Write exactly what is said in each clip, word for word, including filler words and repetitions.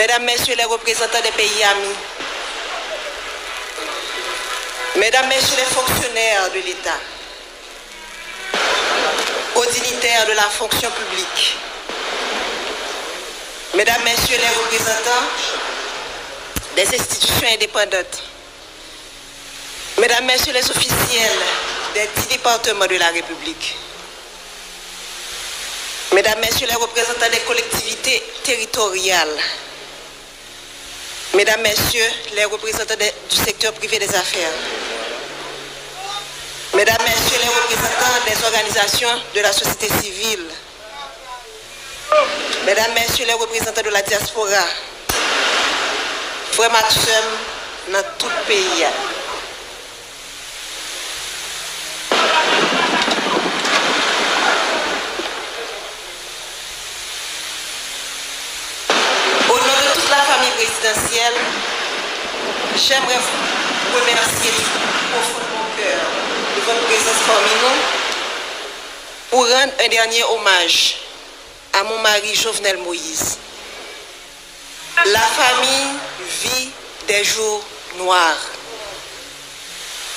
Mesdames, Messieurs les représentants des pays amis, Mesdames, Messieurs les fonctionnaires de l'État, hauts dignitaires de la fonction publique, Mesdames, Messieurs les représentants des institutions indépendantes, Mesdames, Messieurs les officiels des dix départements de la République, Mesdames, Messieurs les représentants des collectivités territoriales, Mesdames, Messieurs les représentants des- du secteur privé des affaires, Mesdames, Messieurs les représentants des organisations de la société civile, Medam, mesye, les reprezantan de la diaspora, frè m ak sè m nan tout peyi a. Au nom de toute la famille présidentielle, j'aimerais vous remercier du plus profond de mon cœur de votre présence parmi nous pour rendre un dernier hommage à mon mari Jovenel Moïse. La famille vit des jours noirs.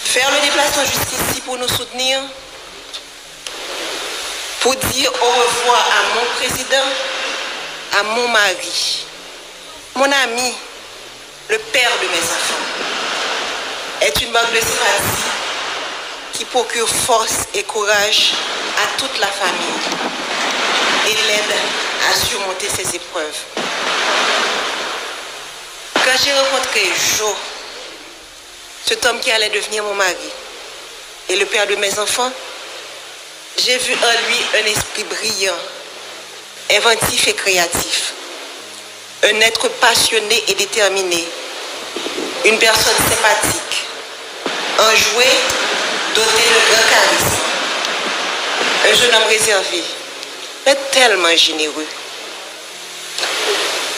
Faire le déplacement jusqu'ici pour nous soutenir, pour dire au revoir à mon président, à mon mari, mon ami, le père de mes enfants, est une marque de sympathie qui procure force et courage à toute la famille et l'aide à surmonter ces épreuves. Quand j'ai rencontré Jo, cet homme qui allait devenir mon mari et le père de mes enfants, j'ai vu en lui un esprit brillant, inventif et créatif. Un être passionné et déterminé, une personne sympathique, enjouée, dotée de grand charisme, un jeune homme réservé, mais tellement généreux.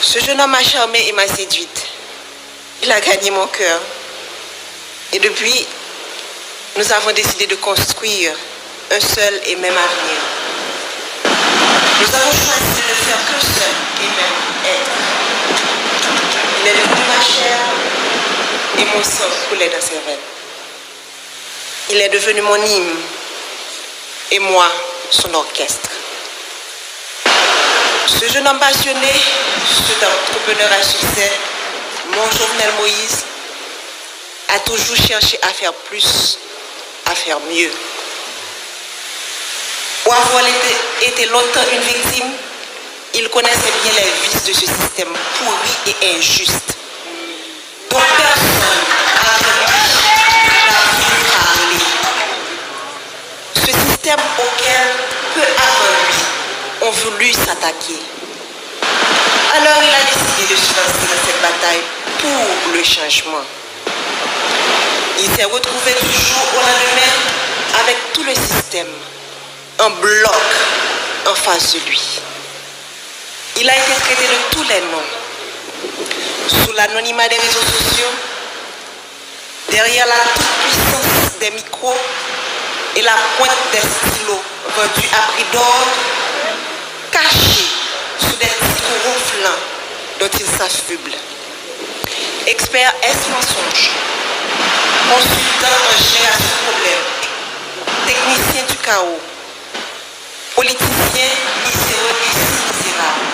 Ce jeune homme m'a charmée et m'a séduite. Il a gagné mon cœur. Et depuis, nous avons décidé de construire un seul et même avenir. Nous avons choisi de ne faire qu'un seul et même être. Il est devenu ma chair et mon sang coulait dans ses veines. Il est devenu mon hymne et moi son orchestre. Ce jeune homme passionné, cet entrepreneur à succès, mon Jovenel Moïse, a toujours cherché à faire plus, à faire mieux. Pour avoir été, été longtemps une victime, il connaissait bien les vices de ce système pourri et injuste dont personne avant lui n'a voulu parler. Ce système auquel peu avant lui ont voulu s'attaquer. Alors il a décidé de se lancer dans cette bataille pour le changement. Il s'est retrouvé du jour au lendemain avec tout le système en bloc en face de lui. Il a été traité de tous les noms. Sous l'anonymat des réseaux sociaux, derrière la toute-puissance des micros et la pointe des stylos vendus à prix d'or, caché sous des titres ronflants dont il s'affuble. Expert S mensonge, consultant en génération de problèmes, technicien du chaos, politicien miséreux et si misérable.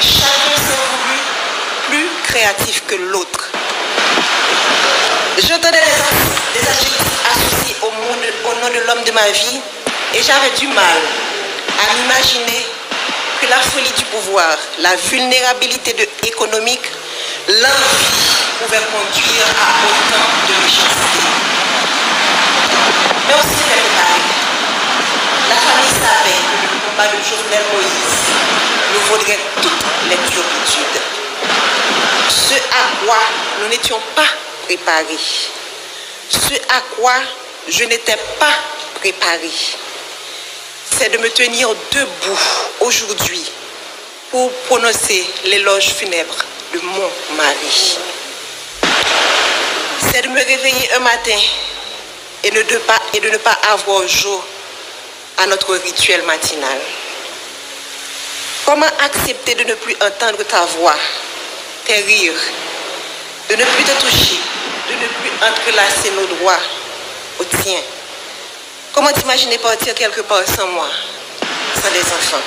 Chacun s'est voulu plus créatif que l'autre. J'entendais des, des adjectifs associés au, monde, au nom de l'homme de ma vie et j'avais du mal à m'imaginer que la folie du pouvoir, la vulnérabilité de, économique, l'envie pouvait conduire à autant de méchanceté. Mais on s'y était préparé. La famille savait que le combat de Jovenel Moïse nous vaudrait toutes les turpitudes. Ce à quoi nous n'étions pas préparés. Ce à quoi je n'étais pas préparé, c'est de me tenir debout aujourd'hui pour prononcer l'éloge funèbre de mon mari. C'est de me réveiller un matin et ne, de pas, et de ne pas avoir Jo à notre rituel matinal. Comment accepter de ne plus entendre ta voix tes rires, de ne plus te toucher, de ne plus entrelacer nos doigts aux tiens. Comment t'imaginer partir quelque part sans moi, sans des enfants?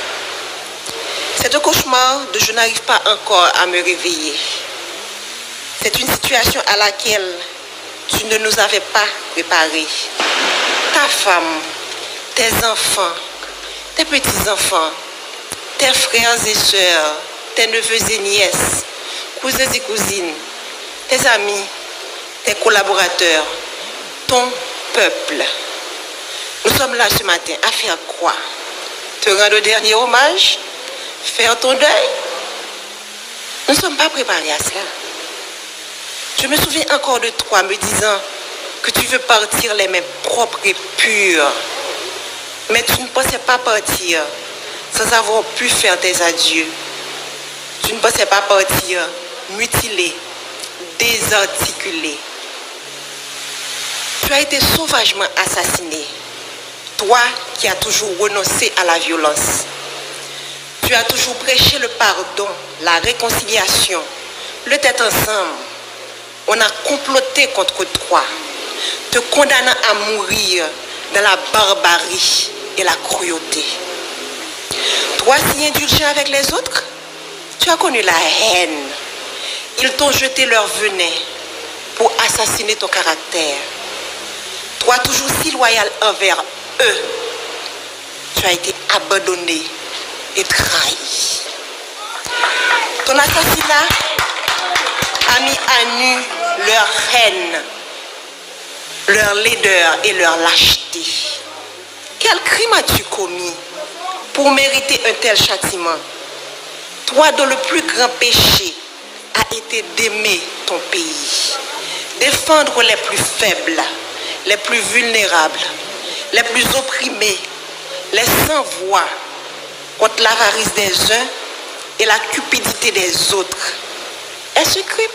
C'est un cauchemar dont je n'arrive pas encore à me réveiller. C'est une situation à laquelle tu ne nous avais pas préparés. Ta femme, tes enfants, tes petits-enfants, tes frères et sœurs, tes neveux et nièces, cousins et cousines, tes amis, tes collaborateurs, ton peuple. Nous sommes là ce matin à faire quoi? Te rendre un dernier hommage? Faire ton deuil? Nous ne sommes pas préparés à cela. Je me souviens encore de toi me disant que tu veux partir les mains propres et pures. Mais tu ne pensais pas partir sans avoir pu faire tes adieux. Tu ne pensais pas partir mutilé, désarticulé. Tu as été sauvagement assassiné. Toi qui as toujours renoncé à la violence. Tu as toujours prêché le pardon, la réconciliation, le tête ensemble. On a comploté contre toi, te condamnant à mourir dans la barbarie et la cruauté. Toi si indulgent avec les autres, tu as connu la haine. Ils t'ont jeté leur venin pour assassiner ton caractère. Toi toujours si loyal envers eux, tu as été abandonné et trahi. Ton assassinat a mis à nu leur haine, leur laideur et leur lâcheté. Quel crime as-tu commis pour mériter un tel châtiment? Toi dont le plus grand péché a été d'aimer ton pays, défendre les plus faibles, les plus vulnérables, les plus opprimés, les sans voix, contre l'avarice des uns et la cupidité des autres. Est-ce un crime?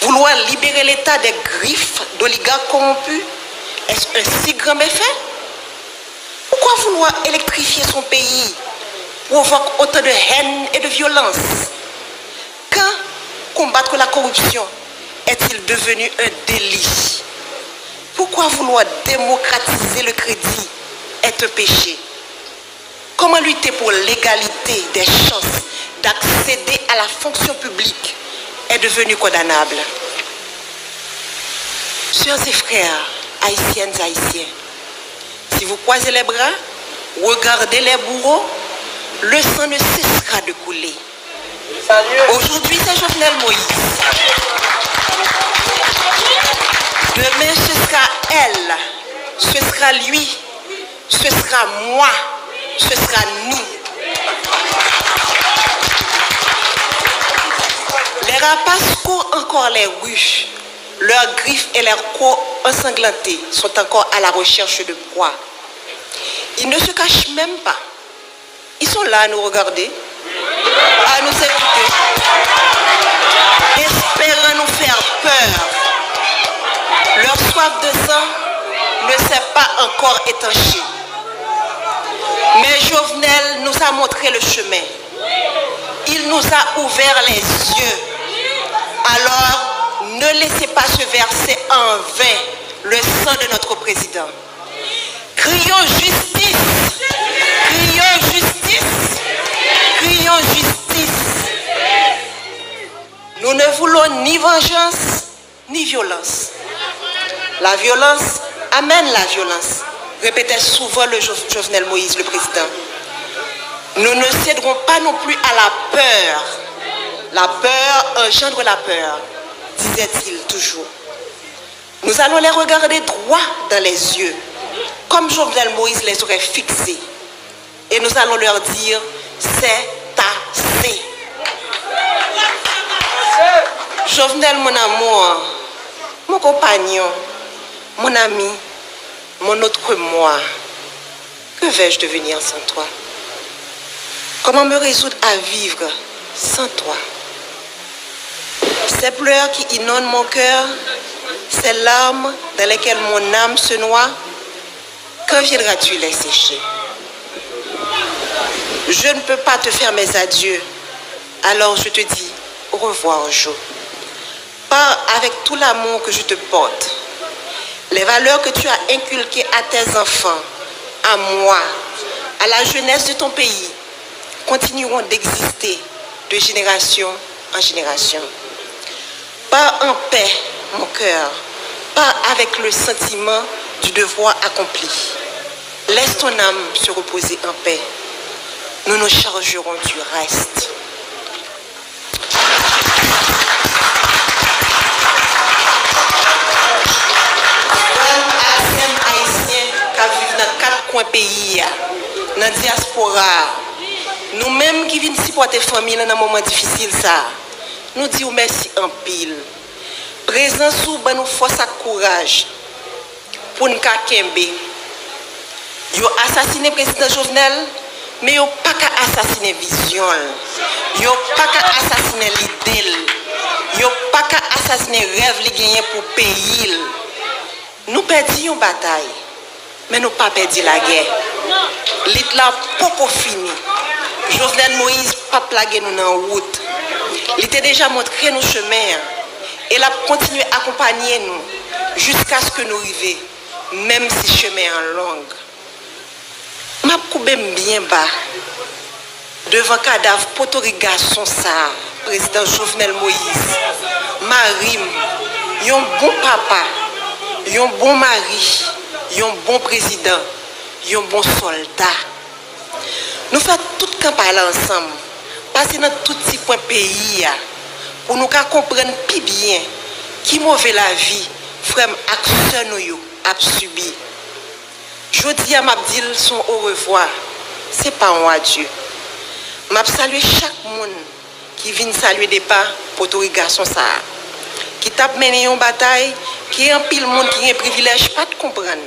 Vouloir libérer l'État des griffes d'oligarques corrompus, est-ce un si grand méfait? Pourquoi vouloir électrifier son pays provoque autant de haine et de violence? Quand combattre la corruption est-il devenu un délit? Pourquoi vouloir démocratiser le crédit est un péché? Comment lutter pour l'égalité des chances d'accéder à la fonction publique est devenu condamnable? Sœurs et frères, haïtiennes, haïtiens, si vous croisez les bras, regardez les bourreaux, le sang ne cessera de couler. Aujourd'hui, c'est Jovenel Moïse. Demain, ce sera elle, ce sera lui, ce sera moi, ce sera nous. Les rapaces courent encore les rues. Leurs griffes et leurs crocs ensanglantés sont encore à la recherche de proies. Ils ne se cachent même pas. Ils sont là à nous regarder, à nous écouter, espérant nous faire peur. Leur soif de sang ne s'est pas encore étanchée. Mais Jovenel nous a montré le chemin. Il nous a ouvert les yeux. Alors, ne laissez pas se verser en vain le sang de notre président. Crions justice! Crions justice! Crions justice! Nous ne voulons ni vengeance, ni violence. La violence amène la violence, répétait souvent le Jo- Jovenel Moïse, le président. Nous ne céderons pas non plus à la peur. La peur engendre la peur, disait-il toujours. Nous allons les regarder droit dans les yeux, comme Jovenel Moïse les aurait fixés. Et nous allons leur dire, c'est assez. Jovenel, mon amour, mon compagnon, mon ami, mon autre moi, que vais-je devenir sans toi? Comment me résoudre à vivre sans toi? Ces pleurs qui inondent mon cœur, ces larmes dans lesquelles mon âme se noie, quand viendras-tu les sécher? Je ne peux pas te faire mes adieux, alors je te dis, Au revoir, Jo. Pars avec tout l'amour que je te porte. Les valeurs que tu as inculquées à tes enfants, à moi, à la jeunesse de ton pays, continueront d'exister de génération en génération. Pars en paix, mon cœur. Pars avec le sentiment du devoir accompli. Laisse ton âme se reposer en paix. Nous nous chargerons du reste. Frè m ak sè m ayisyen k ap viv nan kat kwen peyi a, nan dyaspora a, nou menm ki vin sipòte fanmi lan nan moman difisil sa a, nou di w mèsi anpil. Prezans ou ban nou fòs ak kouraj pou n ka kenbe. Yo asasinen Prezidan Jovenel, men yo pa ka asasinen vizyon l. Yo pa ka asasinen lide l. Yo pa ka asasinen rèv li genyen pou peyi l. Nou pèdi yon batay, men nou pa pèdi lagè. Lit la poko fini. Jovenel Moïse p ap lage nou nan wout. Li te deja montre nou chemen an, e l ap kontinye akonpanye nou jiskaske nou rive, menm si chemen an long. M ap koube m byen ba devan kadav potorik gason sa a, Prezidan Jovenel Moïse, mari m, yon bon papa, yon bon mari, yon bon prezidan, yon bon sòlda. Nou fè tout kanpay la ansanm, pase nan tout ti kwen peyi a, pou nou ka konprann pi byen ki move lavi frè m ak sè nou yo ap sibi. Jodi a, m ap di l se yon orevwa, se pa yon adye. M ap salye chak moun ki vin salye depa potorik gason sa a, ki t ap mennen yon batay ke anpil moun ki gen privilèj pa t konprann,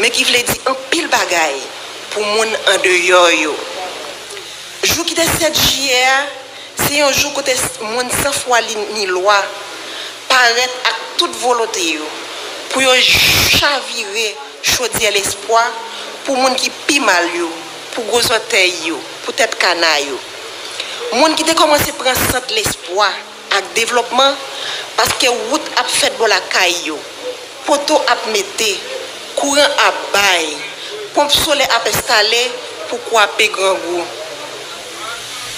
men ki vle di anpil bagay pou moun andeyò yo. Jou ki te sèt jiyè a, se yon jou kote s-, moun san fwa li ni lwa parèt ak tout volonte yo pou yo chavire chodyè lespwa pou moun ki pi mal yo, pou gwo zòtèy yo, pou tèt kana yo. Moun ki te kòmanse pran sant lespwa ak devlopman, paske wout ap fèt bò lakay yo, poto ap mete, kouran ap bay, ponp solè ap enstale pou kwape grangou.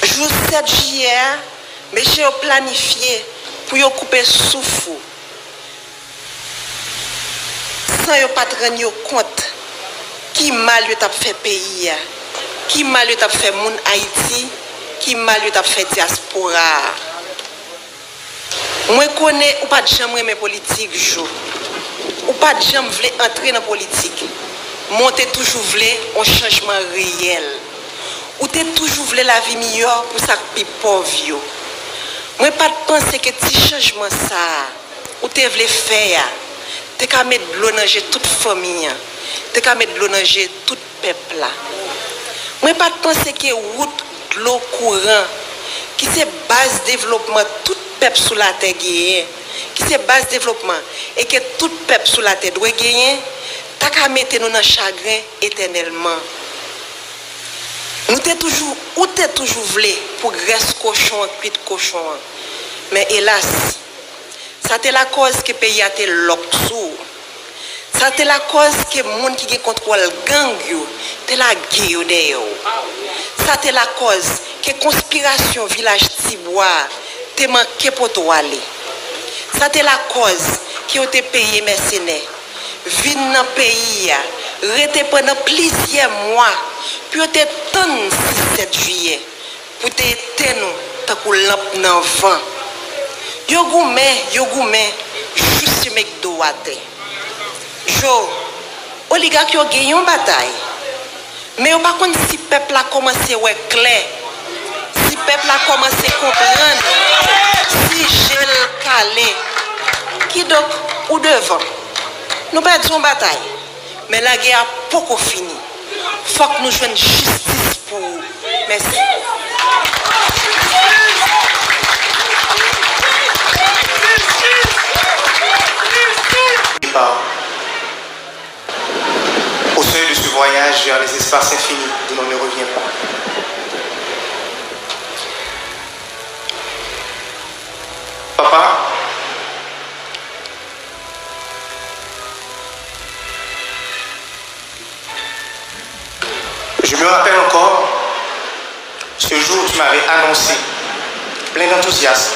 Jou sèt jiyè a, mesye yo planifye pou yo koupe souf ou, san yo pa t rann yo kont ki mal yo t ap fè peyi a, ki mal yo t ap fè moun Ayiti, ki mal yo t ap fè dyaspora a. Mwen konnen ou pa t janm renmen politik, Jo. Ou pa t janm vle antre nan politik, men w te toujou vle yon chanjman reyèl. Ou te toujou vle lavi miyò pou sa k pi pòv yo. Mwen pa t panse ke ti chanjman sa a ou te vle fè a te ka met dlo nan je tout fanmi an, te ka met dlo nan je tout pèp la. Mwen pa t panse ke wout, dlo, kouran, ki se baz devlopman tout pèp sou latè genyen, ki se baz devlopman e ke tout pèp sou latè dwe genyen, ta ka mete nou nan chagren etènèlman. Nou te toujou, ou te toujou vle pou grès kochon an kwit kochon an. Men elas, sa te lakòz ke peyi a te lòk sou ou. Sa te lakòz ke moun ki gen kontwòl gang yo te lage yo dèyè w. Sa te lakòz ke konspirasyon Vilaj Tibwa a te manke pote w ale. Sa te lakòz ke yo te peye mèsenè vin nan peyi a, rete pandan plizyè mwa pou yo te tann sis sèt jiyè pou te etenn ou tankou lanp nan van. Yo goumen, yo goumen, jis yo met do atè. Jo, oligak yo gen yon batay, men yo pa konn si pèp la kòmanse wè klè, si pèp la kòmanse konprann, si je l kale. Kidonk, ou devan. Nou pèdi yon batay, men lagè a poko fini. Fòk nou jwenn jistis pou ou. Mèsi. Départ. Au seuil de ce voyage vers les espaces infinis d'où l'on ne revient pas. Papa, je me rappelle encore ce jour où tu m'avais annoncé, plein d'enthousiasme,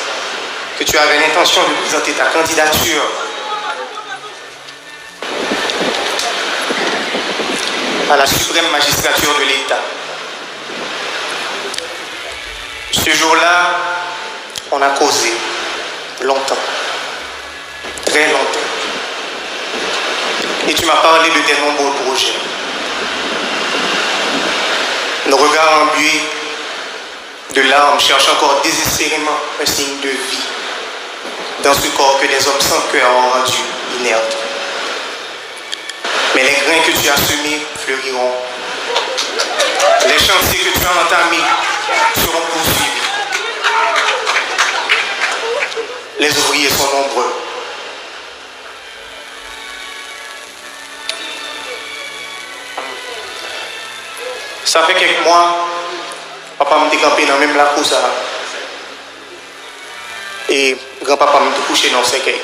que tu avais l'intention de présenter ta candidature à la suprême magistrature de l'État. Ce jour-là, on a causé longtemps, très longtemps. Et tu m'as parlé de tes nombreux projets. Nos regards embués de larmes cherchent encore désespérément un signe de vie dans ce corps que des hommes sans cœur ont rendu inerte. Mais les grains que tu as semés fleuriront. Les chantiers que tu as entamés seront poursuivis. Les ouvriers sont nombreux. Sa fè kèk mwa, papa m te kanpe nan menm lakou sa a. E granpapa m te kouche nan yon sèkèy.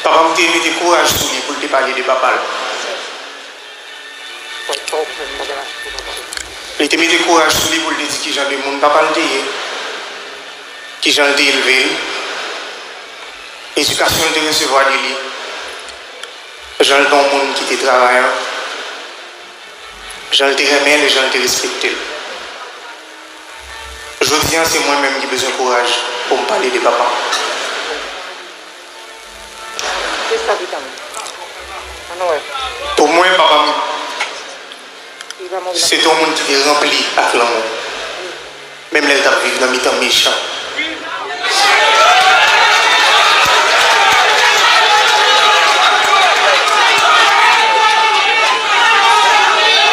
Papa m te mete kouraj sou li pou l te pale de papa l. Li te mete kouraj sou li pou l te di kijan de moun papa l te ye, kijan l te elve l, edikasyon l te resevwa de li, jan l te yon moun ki te travayan, jan l te renmen l e jan l te respekte l. Jodi a, se mwen menm ki bezwen kouraj pou m pale de papa m. Pou mwen, papa m se te yon moun ki te ranpli ak lanmou, menm lè l t ap viv nan mitan mechan.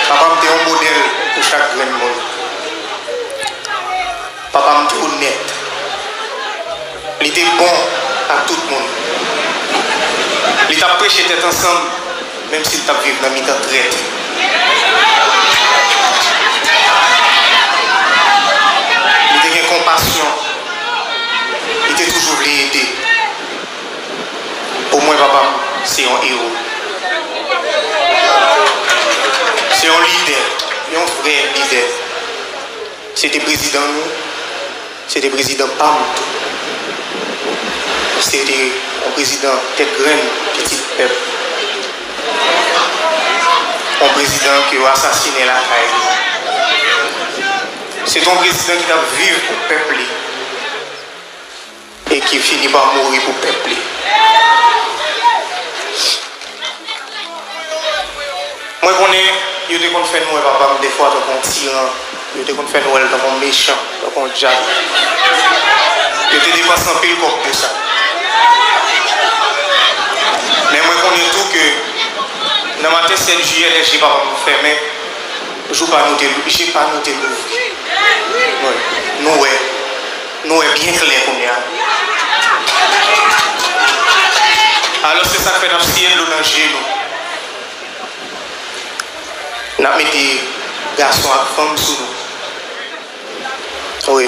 Papa m te yon modèl pou chak grenn moun. Papa m te onèt. Li te bon ak tout moun. Li t ap preche tèt ansanm, menm si l t ap viv nan mitan trèt. Li te gen konpasyon. Li te toujou vle ede. Pou mwen, papa m se yon ewo. Se yon lidè, yon vrè lidè. Se te prezidan nou, se te prezidan pa m tou. Se te yon prezidan tèt grenn, pitit pèp. Yon prezidan ke yo asasinen lakay li. Se te yon prezidan ki t ap viv pou pèp li e ki fini pa mouri pou pèp li. Mwen konnen yo te konn fè n wè papa m defwa tankou yon tiran, yo te konn fè n wè l tankou yon mechan, tankou yon dyab. Yo te depanse anpil kòb pou sa. Men mwen konnen tou ke nan maten sèt jiyè, lè je papa m fèmen, jou pa nou te, je pa nou te louvri. Wi, nou wè. Nou wè byen klè kounye a. Alò, se sa k fè n ap siye dlo nan je nou. N ap mete gason ak fanm sou nou. Wi.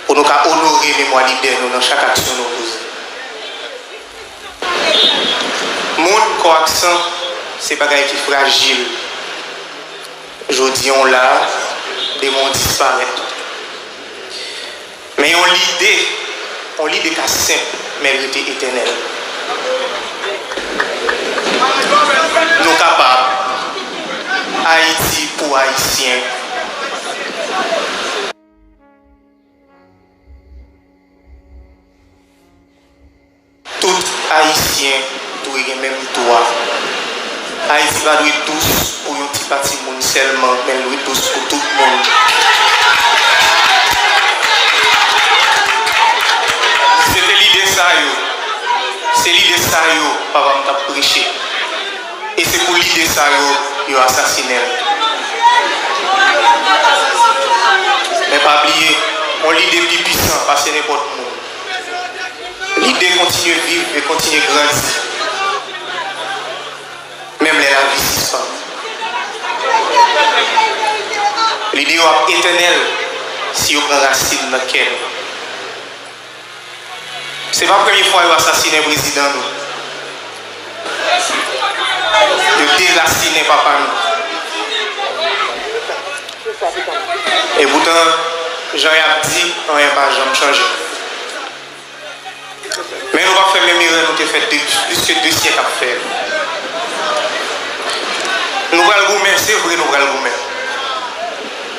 Pou nou ka onore memwa lidè nou nan chak aksyon nou poze. Moun, kò ak san, se bagay ki frajil. Jodi a w la, demen w disparèt. Men yon lide, yon lide ka senp, men l rete etènèl. Nou kapab. Ayiti pou Ayisyen. Tout Ayisyen dwe gen menm dwa. Ayiti pa dwe dous pou yon ti pati moun sèlman, men l dwe dous pou tout moun. Se te lide sa yo, se lide sa yo papa m t ap preche. E se pou lide sa yo, yo asasinen l. Men pa bliye, yon lide pi pisan pase nenpòt moun. Lide kontinye viv e kontinye grandi, menm lè lavi sispann. Lide yo ap etènèl si yo pran rasin nan kè nou. Se pa premye fwa yo asasinen prezidan nou. Yo derasinen papa nou. E poutan, jan y ap di, anyen pa janm chanje. Men nou p ap fè menm erè nou te fè de, plis ke de syèk ap fè. Nou pral goumen, se vre nou pral goumen.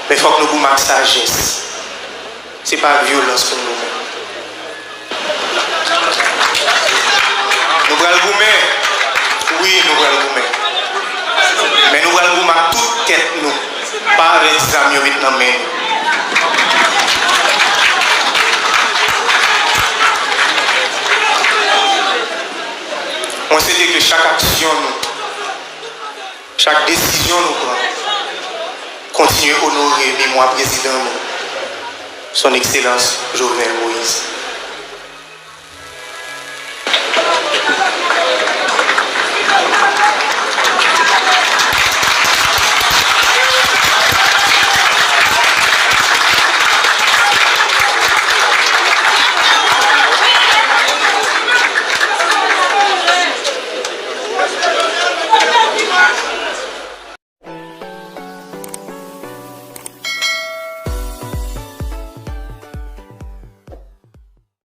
Men fòk nou goumen ak sajès. Se pa ak vyolans pou n goumen. Nou pral goumen. Wi, nou pral goumen. Men nou pral goumen ak tout tèt nou. Pa avèk zam yo met nan men nou. Mwen swete ke chak aksyon nou, chak desizyon nou pran, kontinye onore memwa prezidan nou, Son Ekselans Jovenel Moïse.